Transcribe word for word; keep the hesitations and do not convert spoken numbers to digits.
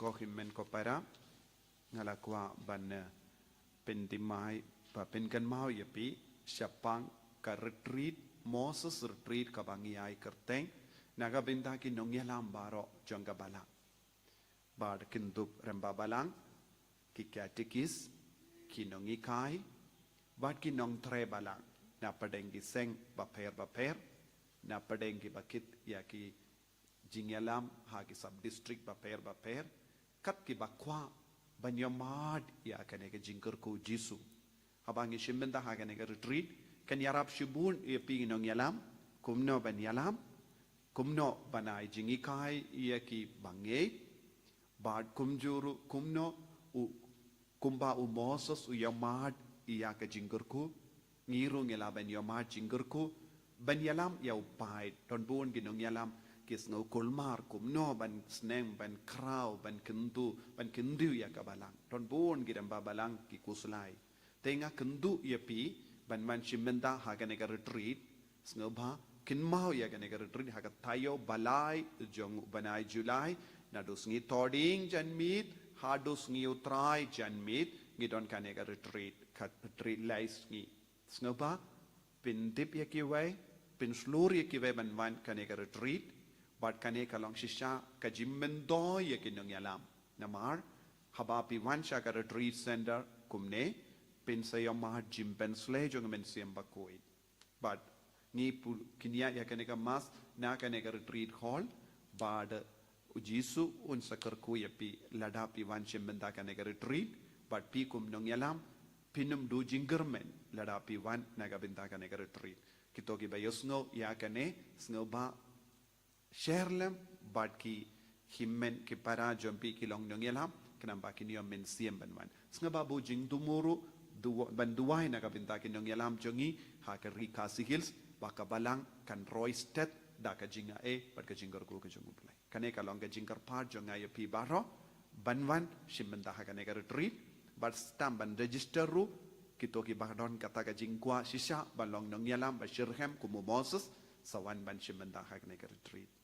Ko hynmen ko para, nga la kwah ban, eh, pynthymmai ba pynkynmaw ïa phi shaphang ka retreat, Moses retreat kaba ngi ai kyrteng na ka bynta ki nongïalam baroh jong ka balang. Bad kyndup rangbah balang, ki katekis, ki nonghikai, bad ki nongtrei balang na pdeng ki seng bapher bapher, na pdeng kiba kit ïa ki jingïalam ha ki sub district bapher bapher, kat kiba kwah ban ïohmad ïa kane ka jingkyrkhu Jisu. Haba ngi shim bynta ha kane ka retreat, kan ïarap shibun ïa phi ki nongïalam kumno ban ïalam, kumno ban ai jinghikai ïa ki bangeit, bad kumjuh ruh kumno u, kumba u Moses u ïohmad ïa ka jingkyrkhu, ngi ruh ngi lah ban ïohmad jingkyrkhu ban ïalam ïa u paid. Don bun ki nongïalam ki sngew kulmar kumno ban sneng, ban khraw, ban kyntu, ban kyntiew ïa ka balang. Don bun ki rangbah balang ki khuslai. Te nga kynduh ïa phi ban wan shim bynta ha kane ka retreat, sngewbha kynmaw ïa kane ka retreat ha ka taïew ba lai jong u bnai July, naduh sngi Thohdieng janmiet haduh sngi U Trai janmiet, ngi don kane ka retreat, ka retreat lai sngi. Sngewbha pyntip ïa kiwei, pynshlur ïa kiwei ban wan kane ka retreat, bad kane ka long shisha ka jingmyntoi ïa ki nongïalam. Namar haba phi wan sha ka retreat center kumne, phin sa ïohmad jingpynshlei jong u Mynsiem Bakhuid. Bad ngi pyrkhat ïa kane ka mass na kane ka retreat hall, bad u Jisu un sa kyrkhu ïa phi lada phi wan shim bynta kane ka retreat, bad phi kum nongïalam phin ym duh jingkyrmen lada phi wan na ka bynta kane ka retreat. Kito kiba ïohsngew ïa kane, sngewbha share lem bad ki hynmen ki para jong phi ki long nongïalam, khnang ba kin ïoh mynsiem ban wan. Sngewbha buh jingthmu ruh, duwa-, ban duwai na ka bynta ki nongïalam jong ngi ha ka Ri Khasi Hills, ba ka balang kan roi stet da ka jingai bad ka jingkyrkhu ka jong U Blei. Kane ka long ka jingkyrpad jong nga ïa phi baroh ban wan shim bynta ha kane ka retreat, bad sdang ban register ruh, kito kiba don kata ka jingkwah shisha ban long nongïalam ba shitrhem kum u Moses, sa wan ban shim bynta ha kane ka retreat.